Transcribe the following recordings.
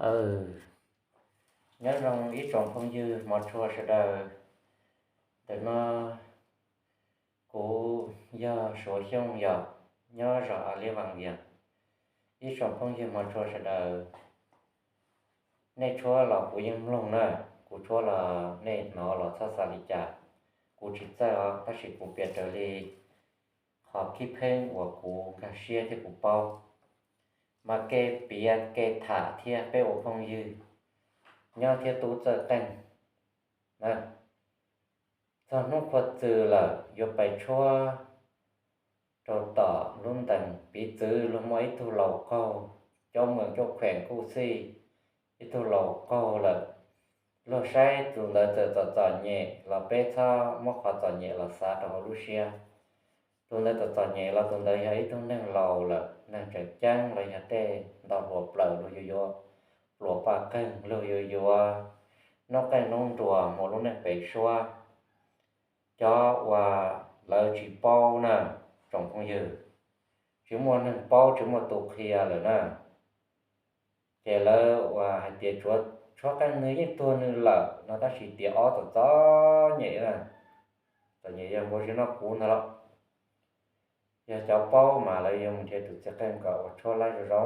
Aw, nyob zoo ib tsoom phooj ywg hmov tshua sawv daws. Ntawm no kuv yog Suav Xyooj yom, nyob zos A Liab Vaj Vias. Ib tsoom phooj ywg hmov tshua sawv daws, nej tshuab los kuv yeej mloog na, kuv tshuab los nej hnov los txhob xav li cas. Kuv tsis txawj os, tab sis kuv piav raws li qhov khib pheeb uas kuv nkag siab thiab kuv paub. Mas kev piav kev tham thiab peb ua phooj ywg nyob thiab tub txawj qeej na. Txog hnub qhua txws lawm yuav pais tshuab rau tom lub ntees piv txwv luag muaj ib tug laus qaug, coj meem coj kheem kuj xij, ib tug laus qaug lawm. Luag saib tus ntawd txawm txom txom nyem los peb txhob muab qhov txom nyem los xav rau hauv lub siab. Tus ntawd txawm txom nyem los tus ntawd yog ib tug neeg laus lawm, neeg tseem ceeb los yog tej ntau hluas plaws luag yuav yuav pluas paj qeeg, luag yuav yuav noob qeej noob nruas mus lub neej pem suab. Cov uas lawv tsis paub na, tsoom phooj ywg, tsis muaj neeg paub tsis muaj tus qhia lawm na. Ces lawv uas hais tias tsuav tshuab qeej nws yeej tuag nws lawm no tab sis tias ob txom txom nyem na, txom nyem yog npaum li no kuv ntag los. Yog cov paub mas lawv yuav mus nrhiav tus txiv qeej kom ua tshuab lab zoo zoo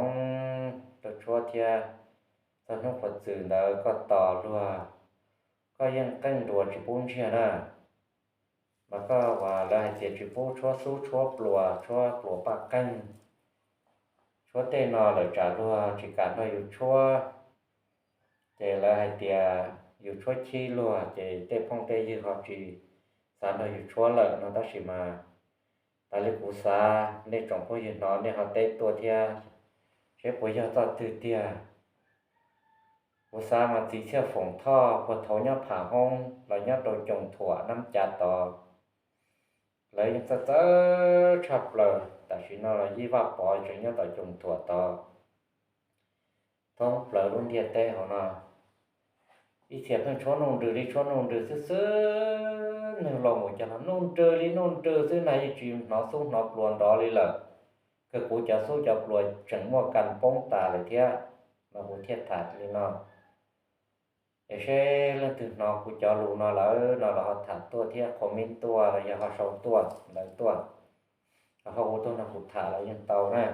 rau tshuab thiab. Txog hnub qhua txws ntawd koj tos luag, koj yeej qeej nruas tsis pub ntsiag na. Mas koj uas lawv hais tias tsis pub tshuab xub tshuab pluas tshuab pluas paj qeej, tshuab tej no lawm tsam luag tsis kam nrog yus tshuab. Ces lawv hais tias yus tshuab chib luag ces tej phooj tej ywg ho tsis xav nrog yus tshuab lawm no tab sis mas tas li kuv xav nej tsoom phooj ywg hnov nej ho teb tuaj thiab seb puas yog txoj twg tiag. Kuv xav mas txiv Txhiaj Foom Thoj puag thaud nyob Pham Hoob los nyob rau Coos Thuam Nab Cav tod, lawv yeej txawj txawj tshaj plaws, tam sim no los Yij Vaj Pov tseem nyob tom Coos Thuam tod. Thoob plaws lub ntiaj teb hauv no, ib txhia pheej tshuab nuj nrws li tshuab nuj nrws xwb xwb. Neeg laus mus cog los nuj nrws li nuj nrws xwb na, yeej tsis hnov xub hnov pluas nrov li lawm. Kawg kuv cov xub cov pluas tseem muaj kas poob tas lawm thiab, mas kuv thiaj tham li no. Es seb leej twg hnov kuv cov lus no lawm no los ho tham tuaj thiab comment tuaj los yog ho sau tuaj ntawv tuaj, los ho hu tuaj nrog kuv tham los yeej tau na.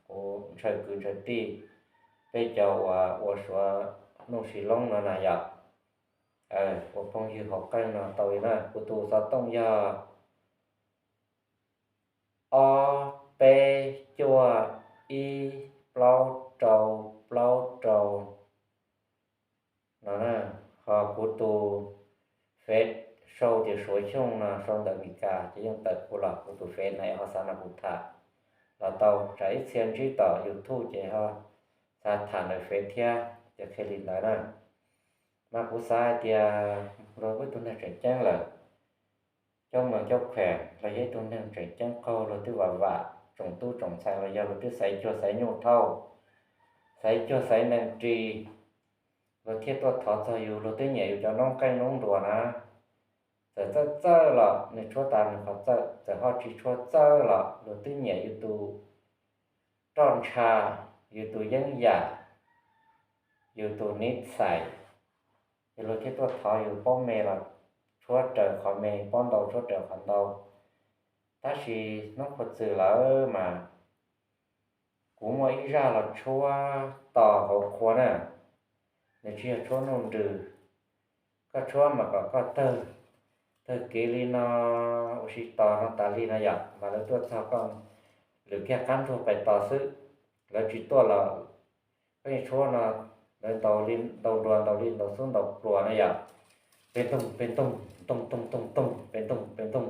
Kuv ntshaw kwv ntshaw tij, peb cov uas ua Suav nuj si loob no na yom. Ua phooj ywg hauv qeej no tau li na. Kuv tus xov tooj yog ob peb cuaj ib plaub rau plaub rau no na. Ho kuv tus Face sau tias Suav Xyooj no sau ntawv Meskas ces yeej tawm kuv los. Kuv tus Face na ho xav nrog kuv tham los tau, tsam ib txhia ntsib tom YouTube ces ho xav tham ntawm Face thiab ces qhia li ntawd na. Mas kuv xav hais tias luag ua ib tug neeg tseem ceeb lawm, coj meem coj kheem los yog ib tug neeg tseem ceeb qaug, luag twb vam vam tsoom tub tsoom ntxhais los yog luag twb xaiv cuag xaiv nyuj thauj, xaiv cuag xaiv nees ris, luag thiaj tuaj thov txog yus, luag twb nyiam yus cov noob qeej noob nruas na. Txawm txawj txawj los nws tshuab tas nws qhov txawj, txawm ho tsis tshuab txawj los luag twb nyiam yus tus roj ntsha, yus tus yeeb yam, yus tus nib txais, ces luag thiaj tuaj thov yus. Paub me los tshuab raws qhov me, paub ntau tshuab raws qhov ntau. Tab sis hnub qhua txws lawm mas kuv muaj ib zaj los tshuab tos hauv qhua na. Nws tsis yog tshuab nuj nrws. Koj tshuab mas kom koj tawg, tawg kev li no, ua si tos no tas li no yom, mas lawv tuaj txog koj lwm kiag qab nruag pais tos xwb. Lawv tsis tuaj los koj yeej tshuab no, lawv ntaus li ntaus nruas, ntaus li ntaus xub ntaus pluas na yom. Pes ntoog pes ntoog, ntoog ntoog ntoog ntoog, pes ntoog pes ntoog,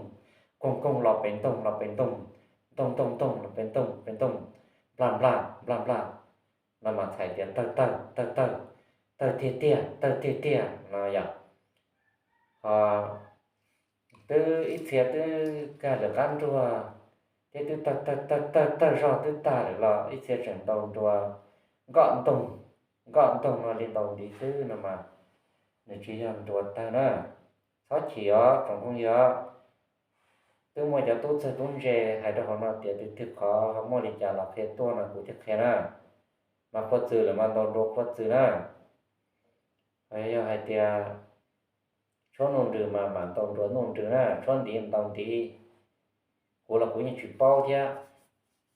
koog koog los pes ntoog los pes ntoog, ntoog ntoog ntoog los pes ntoog pes ntoog, nplag nplag nplag nplag, no mas txhais tias tawg tawg tawg tawg, tawg tiag tiag tawg tiag tiag no yom. Ho twb ib txhia twb kag lwm qab nruag thiab twb tawg tawg tawg tawg tawg zog twb tag lawm los ib txhia tseem ntaus nruas nkoj ntoog, nkoj ntoog no li ntaus ntiv xwb no mas nws tsis yog nruas tawg na. Txhob chim os tsoom phooj ywg. Twb muaj cov tub txawg tub ntse hais rau hauv no tias twg twg qhov ho muaj li cas los qhia tuaj no kuv thiaj qhia na. mas qhuav txwm lawm mas ntaus nruas qhuav txwm na. Yog hais tias tshuab nuj nrws mas mam ntaus nruas nuj nrws na, tshuab ntiv ntaus ntiv. Kuv los kuv yeej tsis paub thiab,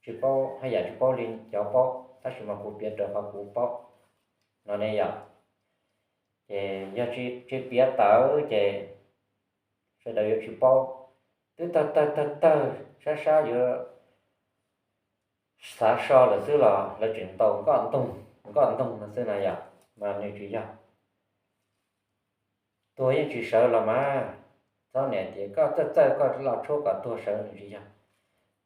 tsis paub haj yam tsis paub li cov paub, tab sis mas kuv piav raws qhov kuv paub no ne yom. Ces yog tsis piav tawm ces sawv daws yuav tsis paub. Twb tawg tawg tawg tawg sab sab yuav xav so lawm xwb los lawv tseem ntaus nkoj ntoog nkoj ntoog no xwb na yom, mas nws tsis yog. Tuag yeej tsis sawv los mas, txhob niam tias koj txawj txawj koj los tshuab kom tuag sawv, nws tsis yog.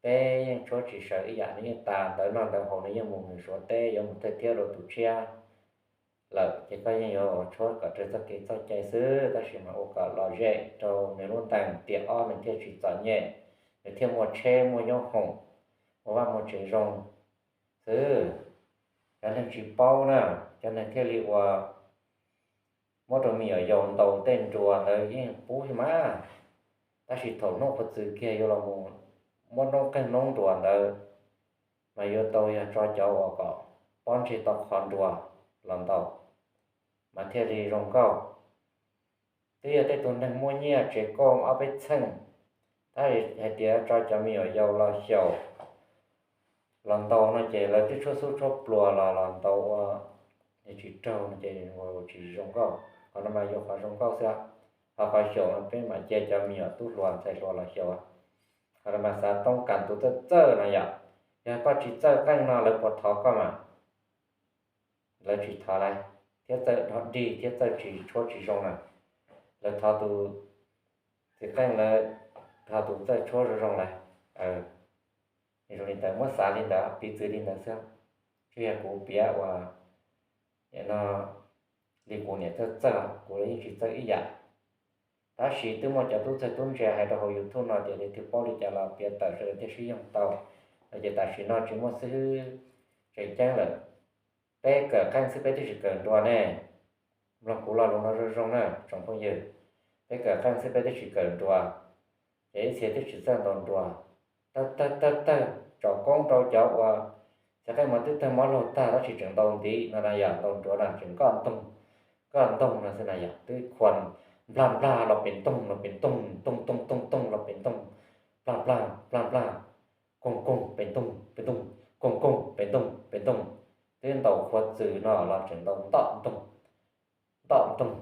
Peb yeej tshuab tsis sawv ib yam, nws yeej tas ntawv noj ntawv haus, nws yeej mus nws suav teb yuav mus thawj thiab rau tus tshiab lawm, ces koj yeej yuav tshuab kom raws txoj kev txoj cai xwb, tab sis mas ua kom lom zem rau nws lub ntees tiam ob nws thiaj tsis txom nyem, nws thiaj muaj tsheb muaj nyob hoom, muaj vaj muaj tsev zoo xwb. Cov neeg tsis paub na, cov neeg thiaj li ua muab rau me nyuam yaus ntaus tej nruas ntawd yeej pub mas, tab sis thaum hnub qhuav txwm kiag yuav los mus muab noob qeej noob nruas ntawd mas yuav tau yog tso cov uas kom pob ntseg tau qhov nruas los ntaus mas thiaj li zoo nkauj. Twb yog tej tug neeg muaj nyiaj tsev koj ob peb txheej, tab sis hais tias tso cov me nyuam yaus los xyaum los ntaus no ces lawv twb tshuab xub tshuab pluas los los ntaus ua tsis raug no ces tsis zoo nkauj. Qhov no mas yog qhov zoo nkauj xwb, ho qhov xyaum no peb mam cia cov me nyuam tub hluas ntxhais hluas los xyaum. Qhov no mas xav toob kas tus txawj txawj no yom, yog koj tsis txawj qeej no lawv puas thov koj mas? Lawv tsis thov lawm, thiab txawj dog dig thiab txawj tsis tshuab tsis zoo na. Lawv thov tus txiv qeej lawm, thov tus txawj tshuab zoo zoo lawm. Zoo li ntawd muab xav li ntawd piv txwv li ntawd xwb, tsis yog kuv piav uas no li kuv niam txawj txawj, kuv los yeej tsis txawj ib yam. Tab sis twb muaj cov tub txawj tub ntse hais rau hauv YouTube no tias leej twg paub li cas los piav tawm sawv daws thiaj sib yoog tau. No ces tam sim no tsis muaj xib hwb tseem ceeb lawm. Peb kawm qeej xwb peb twb tsis kawm nruas ne. Mloog kuv lo lus no zoo zoo na tsoom phooj ywg, peb kawm qeej xwb peb twb tsis kawm nruas, ces ib txhia twb tsis txawj ntaus nruas. Tawg tawg tawg tawg, tsom koob rau cov uas xav qeej mas twb tawg mob laug tag tab sis tseem ntaus ntiv no na yom, ntaus nruas na tseem nkoj ntoog, nkoj ntoog no xwb na yom, twb khuam nplag nplag los pem ntoog, los pem ntoog, ntoog ntoog ntoog ntoog los pem ntoog, nplag nplag nplag nplag, koog koog pem ntoog pem ntoog, koog koog pem ntoog pem ntoog, twb ntaus qhuav txwm no los tseem ntaus ntom ntoog, ntom ntoog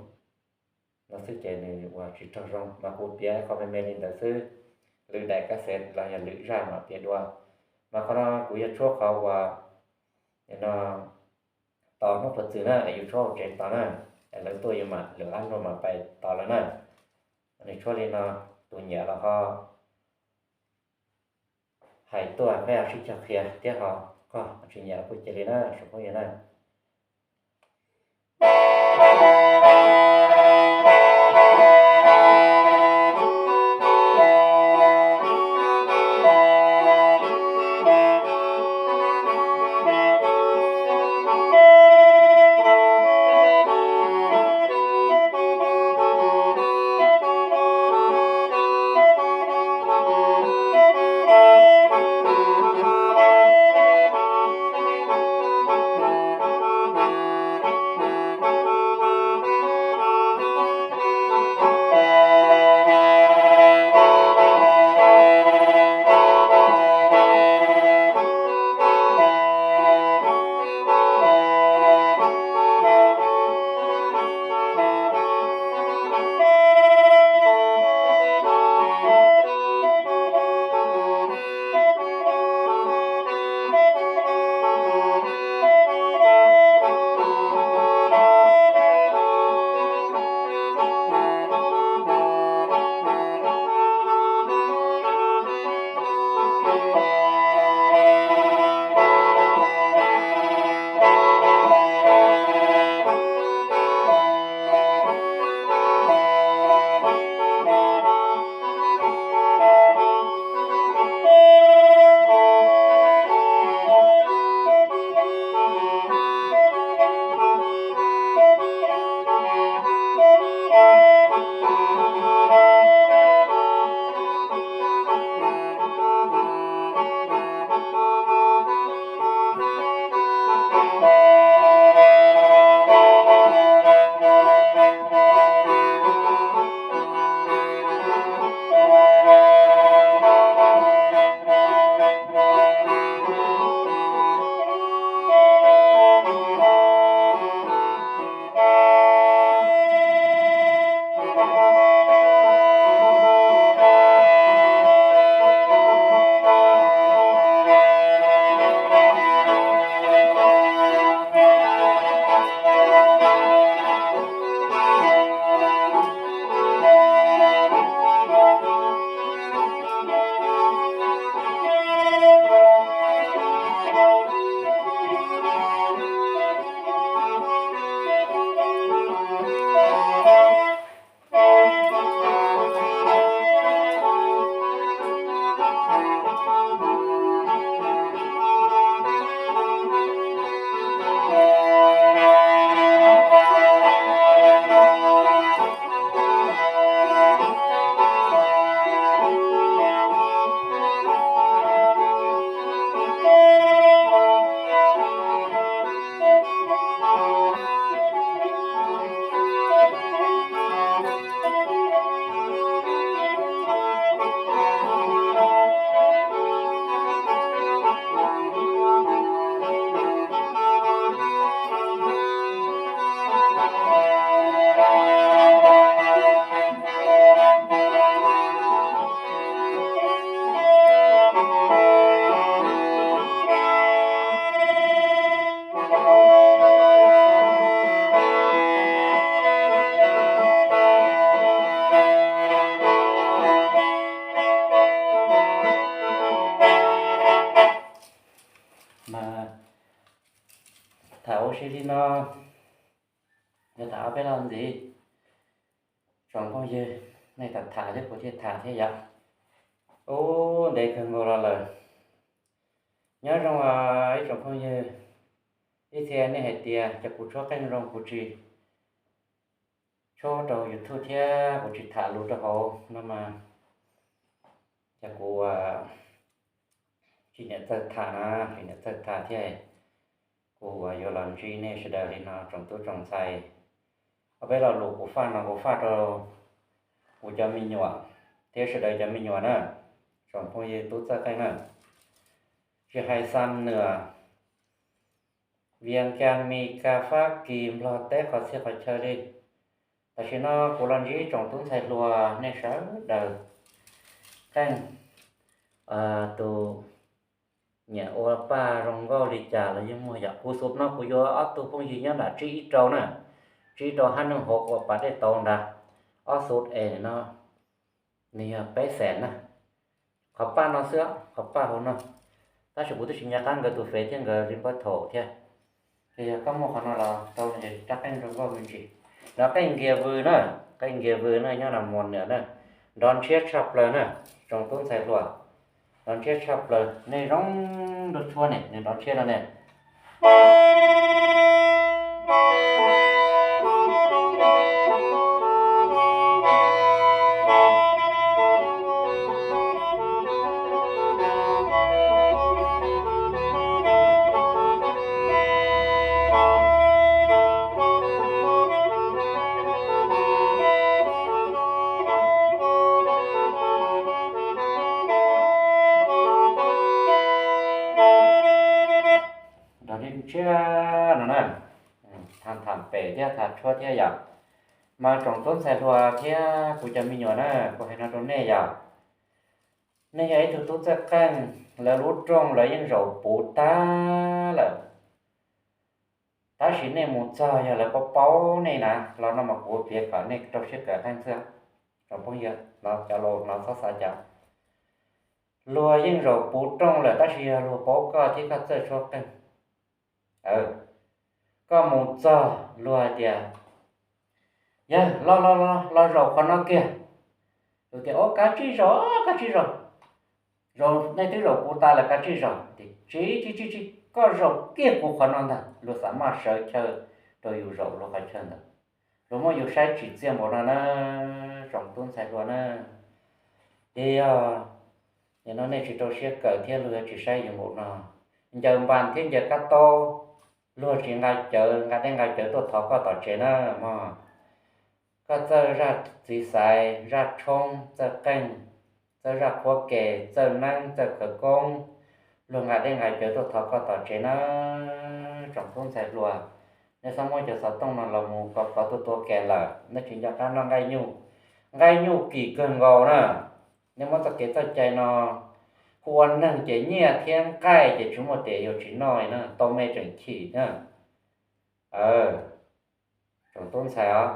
no xwb ces nws ua tsis raug zoo. Mas kuv piav qhov me me li ntawd xwb, lwm daim kas xev los yog lwm zaj mam piav dua. Mas qhov no kuv yog tshuab qhov uas no tos hnub qhuav txwm na, yus tshuab hauv tsev tos na, lawv tuaj yus mam lwm qab nrog mam pais tos lawm na. Nws tshuab li no, tus nyiam los ho hais tuaj peb ho sib cog qhia thiab ho, koj tsis nyiam los kuj cia li na tsoom phooj ywg na. Li no, yog tham ob peb lo ntxiv, tsoom phooj ywg, nej tham tham thiab kuv thiaj tham thiab yom. Ub, ntev kawg nkaus los lawm. Nyob zoo ib tsoom phooj ywg, ib txhia nej hais tias cov kuv tshuab qeej zoo kuv tsis tshuab rau YouTube thiab kuv tsis tham lus rau hauv no mas, ces kuv tsis niam txawj tham na, tsis niam txawj tham thiab. Kuv yuav los ntsib nej sawv daws li no tsoom tub tsoom ntxhais. Ob peb lo lus kuv faj no kuv faj rau kuv cov me nyuam thiab sawv daws cov me nyuam na, tsoom phooj ywg tub txawj qeej na, tsis hais Xam Nuas, Vias Cas, Mis Kas, Fab Kis, Nplog teb qhov txhia qhov chaw li. Tam sim no kuv los ntsib tsoom tub ntxhais hluas nej sawv daws qeej, tus nyiam ua paj zoo nkauj li cas los yeej muaj yom. Kuv xub no kuv yuav ob tug phooj ywg nyob nram tsib ib rau na, tsib ib rau hab neeg hauv ua pas dej tau nrad, ob xub es no nws yog peb xees na. Qhov paj no xwb, qhov paj hauv no, tab sis kuv twb tsis nco qab nkawd tus fev thiab nkawd li npawb thaum thiab. Ces yog koj muaj qhov no los tau, rab qeej zoo nkauj me ntsis. Nov qeej nkias vws na, qeej nkias vws na, nyob Nam Mos Nwm na, nrov ntshiab tshaj plaws na, tsoom tub ntxhais hluas, nrov ntshiab tshaj plaws. Nej zoo nrov tshuab ne, nws nrov ntshiab no ne. Nrov ntshiab no na, tham tham pem thiab tham tshuab thiab yom. Mas tsoom tub ntxhais hluas thiab kuv cov me nyuam na, kuv hais no rau nej yom. Nej yog ib tug tub txawj qeej, lawv lub rooj lawv yeej zaum puv tag lawm. Tab sis nej mus txog yog lawv paub paub nej na, los no mas kuv piav kom nej rau siab kawm qeej xwb. Tsoom phooj ywg, cov laus no txhob xav cas. Luag yeej zaum puv rooj lawm tab sis yog luag paub koj thiab koj txawj tshuab qeej. Koj mus txog luag hais tias, yawg, los los los zaum qhov no kiag. Luag tias, o, kav tsij zaum, kav tsij zaum. Zaum, nej twb zaum puv tas lawm, kav tsij zaum. Tsis tsis tsis tsis, koj zaum kiag kuv qhov no ntag. Luag xav maj sawv chaw rau yus zaum luag qhov chaw ntawd. Luag muab yus saib tsim txiaj npaum no na, tsoom tub ntxhais hluas na. Ces yog nim no nej tsis rau siab kawm thiab luag yuav tsis saib yus npaum no. Ncaws npas thiab ncaws kab taub, luag tsis nqa cawv, nqa dej nqa cawv tuaj thov koj tom tsev na mog. Koj txawj zaj txiv xaiv, zaj tshoob, txawj qeej, txawj zaj qhuab ke, txawj neeb, txawj khawv koob, luag nqa dej nqa cawv tuaj thov koj tom tsev na, tsoom tub ntxhais hluas. Nej txhob muab cov xov tooj no los mus kov kov tua tua ke lawm, nej tsis nco qab noj nqaij nyuj. Nqaij nyuj kim kawg nkaus na. Nej muab txoj kev txoj cai no, kuv ua neeg ces nyiaj thiab nqaij ces tsis muaj tias yuav tsis noj na, tau me tseem chim na. Tsoom tub ntxhais os,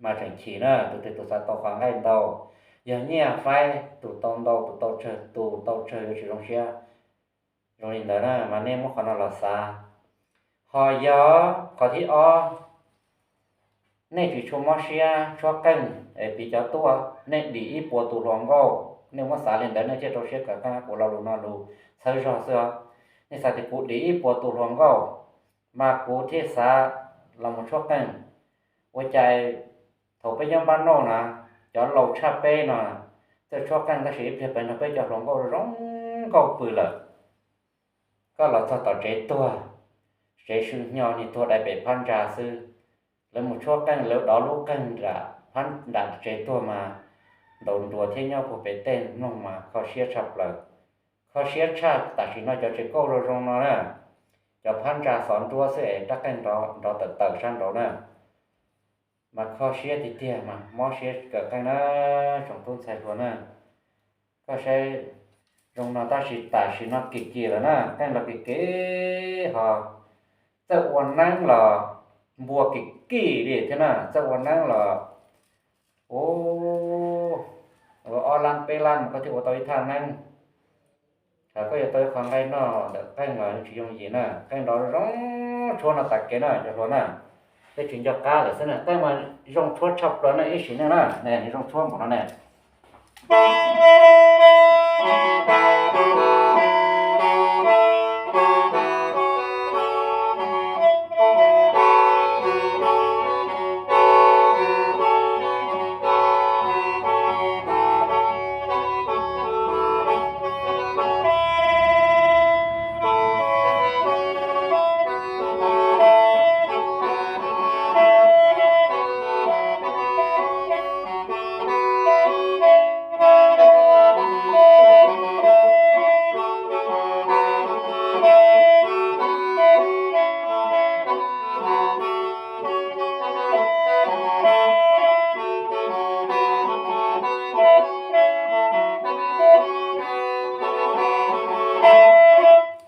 mas tseem chim na, tus twg tus xav tau qhov nqaij ntau, yog nyiaj faib tus tau ntau tus tau tsawg, tus tau tsawg yuav tsis zoo siab. Zoo li ntawd na mas nej muab qhov no los xav. Ho yog qhov thib ob, nej tsis tshua mob siab tshuab qeej es piv cov tuaj, nej dim ib puas tus hluas nkauj, nej muab xav li ntawd nej thiaj rau siab kawm qeej. Kuv lo lus no lus txhawb zog xwb os. Nej xav tias kuv dim ib puas tus hluas nkauj mas kuv thiaj xav los mus tshuab qeej. Ua cas thaum peb nyob npab nauj na, cov laus tshaj peb no txawj tshuab qeej tab sis ib pliag pem no peb cov hluas nkauj zoo nkauj pw lawm. Koj los txog tom tsev tuag, tsev sw hnyo ni tuag dai pem phab ntsa xwb. Lawv mus tshuab qeej, lawv dov lub qeej nram phab nram tsev tuag mas ntaus nruas thiab nyob puag pem tej mloog mas kho siab tshaj plaws. Kho siab tshaj tam sim no cov tsev kauj zoo zoo no na, cov phab ntsa xov nruab xwb es rab qeej nrov tawm tawm sab nraud na. Mas kho siab tiag tiag mas mob siab kawm qeej na, tsoom tub ntxhais hluas na. Koj saib zoo no tab sis tam sim no kim kim lawm na, qeej los kim kim ho txawj ua neeb los npua kim kim li thiab na, txawj ua neeb los ua ob lab peb lab koj thiaj ua tau ib thaj neeb. Koj yuav tau ib qho nqaij noj ntawm qeej los tsis yooj yim na, qeej nrov zoo tshuab no tas kev na cov hluas na. Peb tsis nco qab lawm xwb na, qeej mas zoo tshuab tshaj plaws na ib sim neej na, ne zoo tshuab npaum no ne.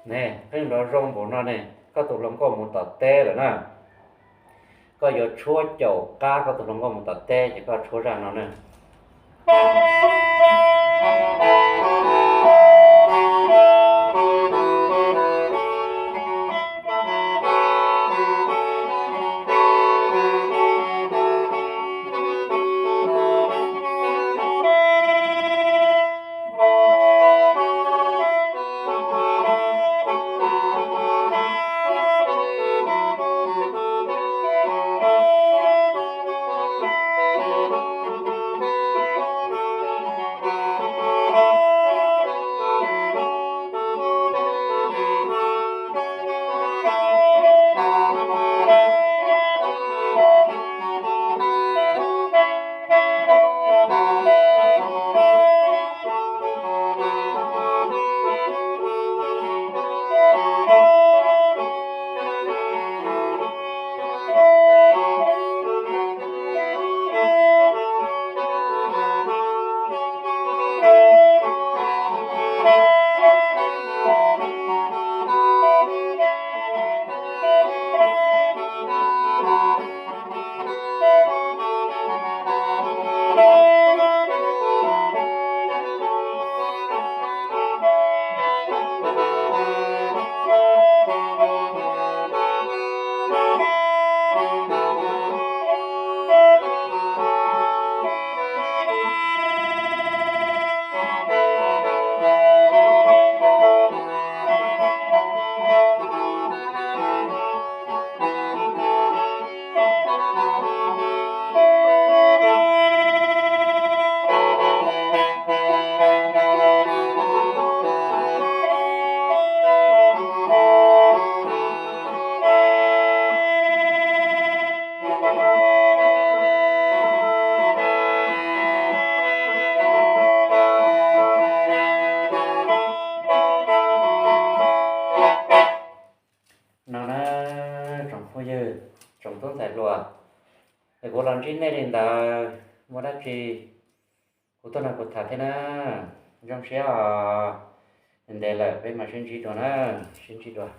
Ne, qeej nrov zoo npaum no ne, koj tus hluas nkauj mus tom teb lawm na. Koj yuav tshuab caum qab koj tus hluas nkauj mus tom teb ces koj tshuab zaj no na. No na, tsoom phooj ywg, tsoom tub ntxhais hluas, es kuv los ntsib nej li ntawd muaj dab tsi kuv tuaj nrog kuv tham thiab na. Zoo siab os, ntev lawm peb mam sib ntsib dua na, sib ntsib dua.